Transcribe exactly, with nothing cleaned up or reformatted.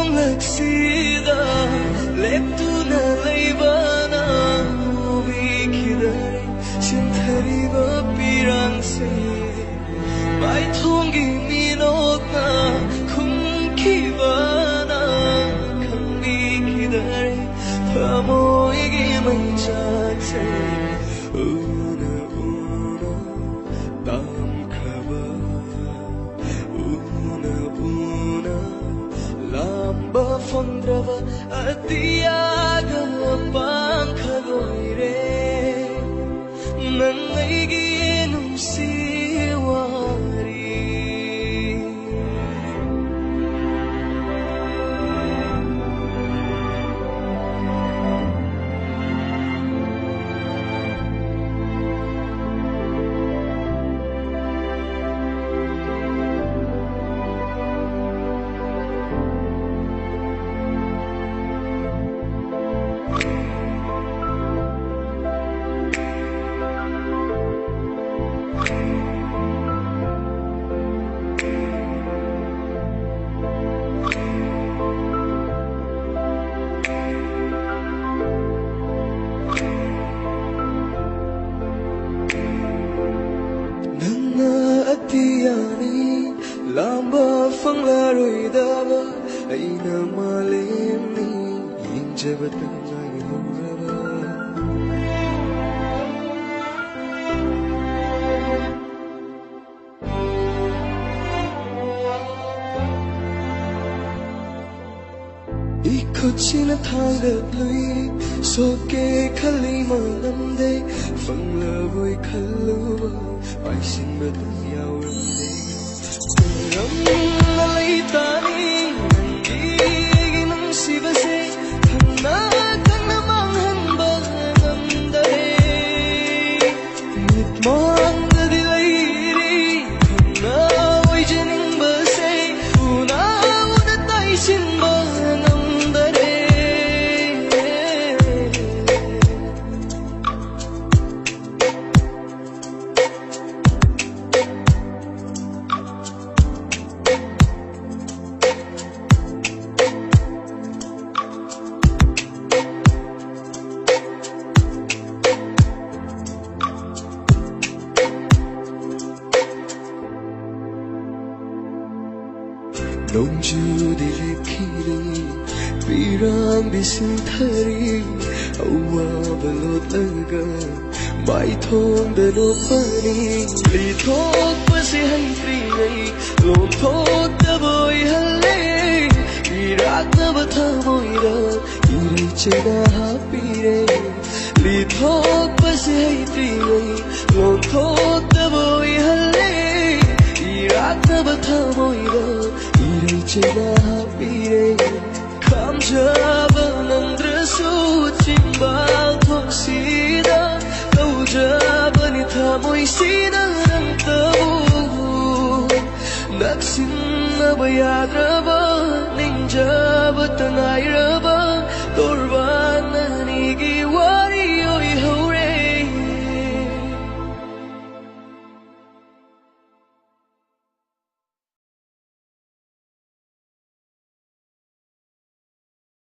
ꯅꯣꯡꯂꯛꯁꯤꯗ ꯂꯦꯞꯇꯨꯅ ꯂꯩꯕꯅ ꯎꯕꯤꯈꯤꯗꯔꯦ ꯆꯤꯟꯊꯔꯤꯕ ꯄꯤꯔꯥꯡꯁꯦ꯫ ꯃꯥꯏꯊꯣꯡꯒꯤ ꯃꯤꯅꯣꯛꯅ ꯈꯨꯝꯈꯤꯕꯅ ꯈꯪꯕꯤꯈꯤꯗꯔꯦ ꯊꯃꯣꯏꯒꯤ ꯃꯩꯆꯥꯛꯁꯦ꯫ ꯎꯅ ꯎꯅ ꯇꯝꯈ꯭ꯔꯕ, ꯎꯅ ꯎꯅ ꯂꯥꯝꯕ ꯐꯪꯗ꯭ꯔꯕ ꯑꯇꯤꯌꯥꯒ ꯄꯥꯡꯈꯛ ꯑꯣꯏꯔꯦ ꯅꯪ ꯑꯩꯒꯤ ꯅꯨꯡꯁꯤ ꯋꯥꯔꯤ꯫ ꯅꯪꯅ ꯑꯇꯤꯌꯥꯅꯤ ꯂꯥꯝꯕ ꯐꯪꯂꯔꯣꯏꯗꯕ, ꯑꯩꯅ ꯃꯥꯂꯦꯝꯅꯤ ꯌꯦꯡꯖꯕꯇ ꯉꯥꯏꯍꯧꯔꯕ꯫ ꯏꯈꯨꯠꯁꯤꯅ ꯊꯥꯡꯒꯠꯂꯨꯏ, ꯁꯣꯛꯀꯦ ꯈꯜꯂꯤ ꯃꯥ ꯉꯝꯗꯦ, ꯐꯪꯂꯕꯣꯏ ꯈꯜꯂꯨꯕ ꯄꯥꯏꯁꯤꯟꯕꯗꯨ ꯌꯥꯎꯔꯝꯗꯦ꯫ ꯃꯔꯝꯅ ꯂꯩꯇꯥꯅꯤ ꯅꯪꯒꯤ ꯅꯨꯡꯁꯤꯕꯁꯦ, ꯊꯪꯅ ꯊꯪꯅ ꯃꯥꯡꯍꯟꯕ ꯉꯝꯗꯔꯦ꯫ ꯆꯨꯗꯤ ꯂꯦꯞꯈꯤꯅꯤ, ꯄꯤꯔꯥꯡꯗꯤ ꯁꯤꯟꯊꯔꯤ, ꯑꯋꯥꯕ ꯂꯣꯠꯂꯒ ꯃꯥꯏꯊꯣꯡꯗ ꯅꯣꯛꯄꯅꯤ꯫ ꯂꯤꯊꯣꯛꯄꯁꯤ ꯍꯩꯇ꯭ꯔꯤꯉꯩ ꯂꯣꯟꯊꯣꯛꯇꯕ ꯑꯣꯏꯍꯜꯂꯦ, ꯏꯔꯥꯛꯅꯕ ꯊꯃꯣꯏꯗ ꯏꯔꯩꯆꯦꯅ ꯍꯥꯞꯄꯤꯔꯦ꯫ ꯂꯤꯊꯣꯛꯄꯁꯤ ꯍꯩꯇ꯭ꯔꯤꯉꯩ ꯂꯣꯟꯊꯣꯛꯇꯕ ꯑꯣꯏꯍꯜꯂꯦ, ꯏꯔꯥꯛꯅꯕ ꯊꯃꯣꯏꯗ ꯏꯔꯩꯆꯦꯅ ꯍꯥꯞꯄꯤꯔꯦ꯫ ꯈꯥꯝꯖꯕ ꯅꯪꯗ꯭ꯔꯁꯨ ꯆꯤꯡꯕꯥꯜ ꯊꯣꯡꯁꯤꯗ ꯇꯧꯖꯕꯅꯤ ꯊꯃꯣꯏꯁꯤꯗ ꯅꯪꯇꯕꯨ꯫ ꯅꯛꯁꯤꯟꯅꯕ ꯌꯥꯗ꯭ꯔꯕ ꯅꯤꯡꯖꯕꯇ ꯉꯥꯏꯔꯕ